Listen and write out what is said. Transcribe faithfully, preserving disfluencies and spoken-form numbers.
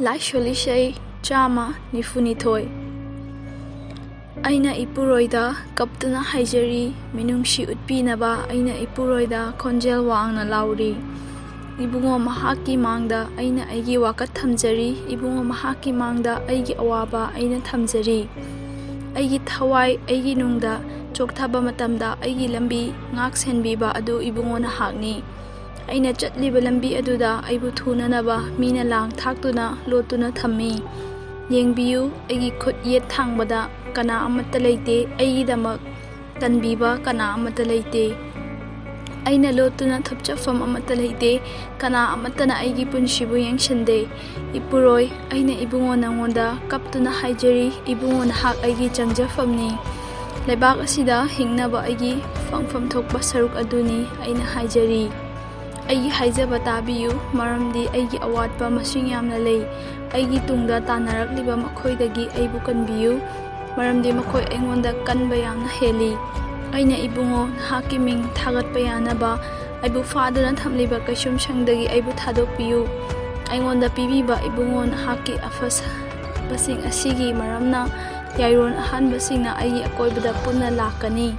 ꯂꯥꯏꯁꯣꯜ ꯏꯁꯩ ꯆꯥꯝꯃ ꯅꯤꯐꯨꯅꯤꯊꯣꯏ꯫ ꯑꯩꯅ ꯏꯄꯨꯔꯣꯏꯗ ꯀꯞꯇꯨꯅ ꯍꯥꯏꯖꯔꯤ, ꯃꯤꯅꯨꯡꯁꯤ ꯎꯠꯄꯤꯅꯕ ꯑꯩꯅ ꯏꯄꯨꯔꯣꯏꯗ ꯈꯣꯟꯖꯦꯜ ꯋꯥꯡꯅ ꯂꯥꯎꯔꯤ꯫ ꯏꯕꯨꯡꯉꯣ ꯃꯍꯥꯛꯀꯤ ꯃꯥꯡꯗ ꯑꯩꯅ ꯑꯩꯒꯤ ꯋꯥꯀꯠ ꯊꯝꯖꯔꯤ, ꯏꯕꯨꯡꯉꯣ ꯃꯍꯥꯛꯀꯤ ꯃꯥꯡꯗ ꯑꯩꯒꯤ ꯑꯋꯥꯕ ꯑꯩꯅ ꯊꯝꯖꯔꯤ꯫ ꯑꯩꯒꯤ ꯊꯋꯥꯏ, ꯑꯩꯒꯤ ꯅꯨꯡꯗ ꯆꯣꯛꯊꯕ ꯃꯇꯝꯗ ꯑꯩꯒꯤ ꯂꯝꯕꯤ ꯉꯥꯛ ꯁꯦꯟꯕꯤꯕ ꯑꯗꯨ ꯏꯕꯨꯡꯉꯣ ꯅꯍꯥꯛꯅꯤ꯫ ꯑꯩꯅ ꯆꯠꯂꯤꯕ ꯂꯝꯕꯤ ꯑꯗꯨꯗ ꯑꯩꯕꯨ ꯊꯨꯅꯅꯕ ꯃꯤꯅ ꯂꯥꯡ ꯊꯥꯛꯇꯨꯅ ꯂꯣꯠꯇꯨꯅ ꯊꯝꯃꯤ꯫ ꯌꯦꯡꯕꯤꯌꯨ, ꯑꯩꯒꯤ ꯈꯨꯠ ꯌꯦꯠ ꯊꯥꯡꯕꯗ ꯀꯅꯥ ꯑꯃꯠꯇ ꯂꯩꯇꯦ, ꯑꯩꯒꯤꯗꯃꯛ ꯀꯟꯕꯤꯕ ꯀꯅꯥ ꯑꯃꯠꯇ ꯂꯩꯇꯦ꯫ ꯑꯩꯅ ꯂꯣꯠꯇꯨꯅ ꯊꯨꯞꯆꯐꯝ ꯑꯃꯠꯇ ꯂꯩꯇꯦ, ꯀꯅꯥ ꯑꯃꯠꯇꯅ ꯑꯩꯒꯤ ꯄꯨꯟꯁꯤꯕꯨ ꯌꯦꯡꯁꯤꯟꯗꯦ꯫ ꯏꯄꯨꯔꯣꯏ, ꯑꯩꯅ ꯏꯕꯨꯡꯉꯣ ꯅꯉꯣꯟꯗ ꯀꯞꯇꯨꯅ ꯍꯥꯏꯖꯔꯤ, ꯏꯕꯨꯡꯉꯣ ꯅꯍꯥꯛ ꯑꯩꯒꯤ ꯆꯪꯖꯐꯝꯅꯤ꯫ ꯂꯩꯕꯥꯛ ꯑꯁꯤꯗ ꯍꯤꯡꯅꯕ ꯑꯩꯒꯤ ꯐꯪꯐꯝ ꯊꯣꯛꯄ ꯁꯔꯨꯛ ꯑꯗꯨꯅꯤ ꯑꯩꯅ ꯍꯥꯏꯖꯔꯤ꯫ ꯑꯩꯒꯤ ꯍꯥꯏꯖꯕ ꯇꯥꯕꯤꯌꯨ, ꯃꯔꯝꯗꯤ ꯑꯩꯒꯤ ꯑꯋꯥꯠꯄ ꯃꯁꯤꯡ ꯌꯥꯝꯅ ꯂꯩ꯫ ꯑꯩꯒꯤ ꯇꯨꯡꯗ ꯇꯥꯟꯅꯔꯛꯂꯤꯕ ꯃꯈꯣꯏꯗꯒꯤ ꯑꯩꯕꯨ ꯀꯟꯕꯤꯌꯨ, ꯃꯔꯝꯗꯤ ꯃꯈꯣꯏ ꯑꯩꯉꯣꯟꯗ ꯀꯟꯕ ꯌꯥꯝꯅ ꯍꯦꯜꯂꯤ꯫ ꯑꯩꯅ ꯏꯕꯨꯡꯉꯣ ꯅꯍꯥꯛꯀꯤ ꯃꯤꯡ ꯊꯥꯒꯠꯄ ꯌꯥꯅꯕ ꯑꯩꯕꯨ ꯐꯥꯗꯨꯅ ꯊꯝꯂꯤꯕ ꯀꯩꯁꯨꯝꯁꯪꯗꯒꯤ ꯑꯩꯕꯨ ꯊꯥꯗꯣꯛꯄꯤꯌꯨ꯫ ꯑꯩꯉꯣꯟꯗ ꯄꯤꯕꯤꯕ ꯏꯕꯨꯡꯉꯣ ꯅꯍꯥꯛꯀꯤ ꯑꯐꯕꯁꯤꯡ ꯑꯁꯤꯒꯤ ꯃꯔꯝꯅ ꯌꯥꯏꯔꯣꯟ ꯑꯍꯥꯟꯕꯁꯤꯡꯅ ꯑꯩꯒꯤ ꯑꯀꯣꯏꯕꯗ ꯄꯨꯟꯅ ꯂꯥꯛꯀꯅꯤ꯫